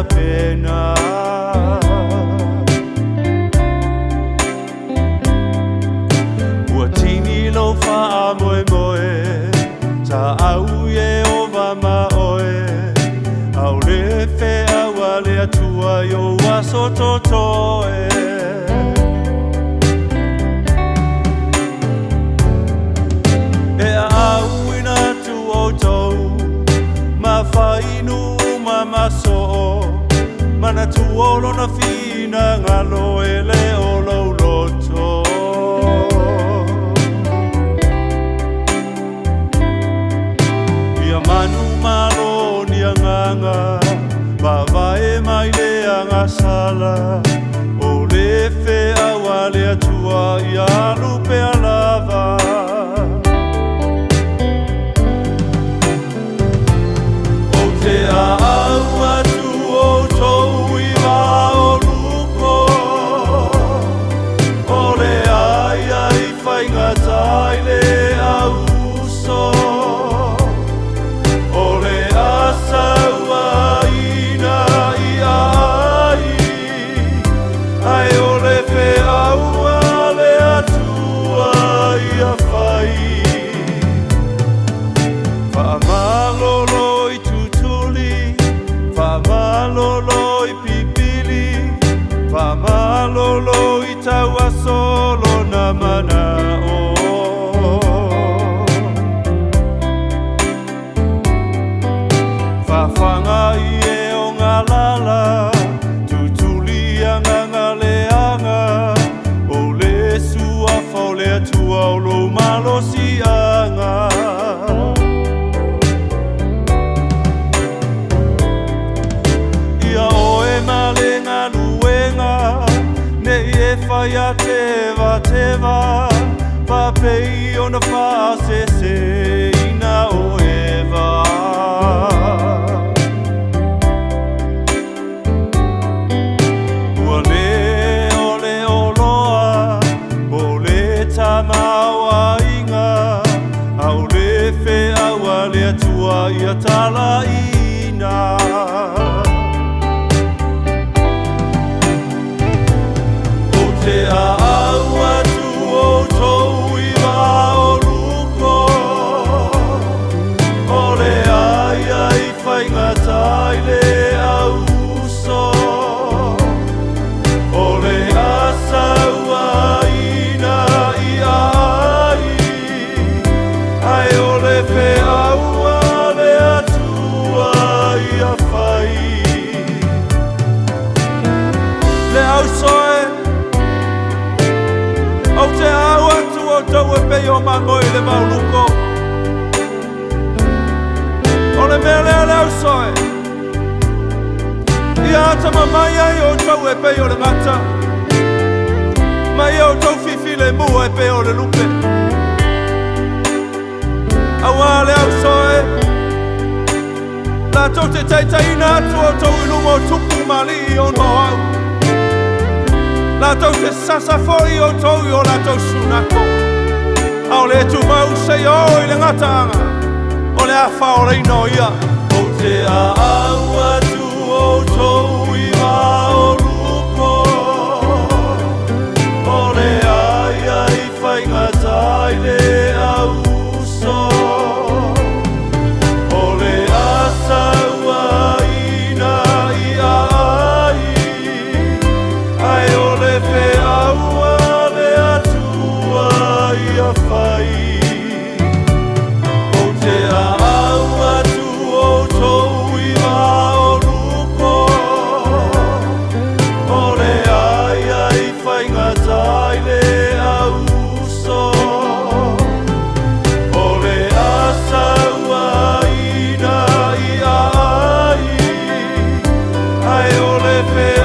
tapena. Ua tini lou faamoemoe, sa au Ieova ma oe, aole feaua le Atua i ou aso totoe. E aauina atu outou, ma fainu uma ma soo, manatua lona finagalo e le o lou loto. Ia manu malo ni agaga, vavae mai le agasala, o le feaua le Atua ia alu pea lava. Ou te aau atu outou i vao luko, o le aia i faigata i le auso, o le asauaina i ai, ae o le feaua le Atua ia fai. Faamalolo i tutuli, faamalolo i pipili, faamalolo i tauaso lona manao. Fafaga i e o galala, tutuli agaga leaga, o le suafa o le Atua o lou malosiaga. Ia oe ma le galuega, nei e fai a tevateva, faapei ona faaseseina o Eva. Ua lē o le oloa, po le tamaoaiga, a o le feaua le Atua ia talaina. Ou te aau atu outou i vao luko, o le aia i faigata i le auso, o le asauaina i ai, ae o le feaua le Atua ia fai. Le ausoe, ou te au atu outou e pei o mago i le vauluko. O le mea lea le ausoe, ia atamamai ai outou e pei o le gata, ma ia outou fifilemua e pei o le lupe. Auā le ausoe, latou te taitaiina atu outou i luma o tupu ma alii ona o au. Latou te sasa foi outou i o latou sunako. A o le tumau seia oo i le gataaga, o le a faaolaina o ia. Ou te aau atu outou i vao luko, o le aia i faigata i le auso, o le asauaina i ai, ae o le feaua le Atua ia fai. Ou te aau atu outou i vao luko, o le aia i faigata i le auso, o le asauaina i ai, ae o le feaua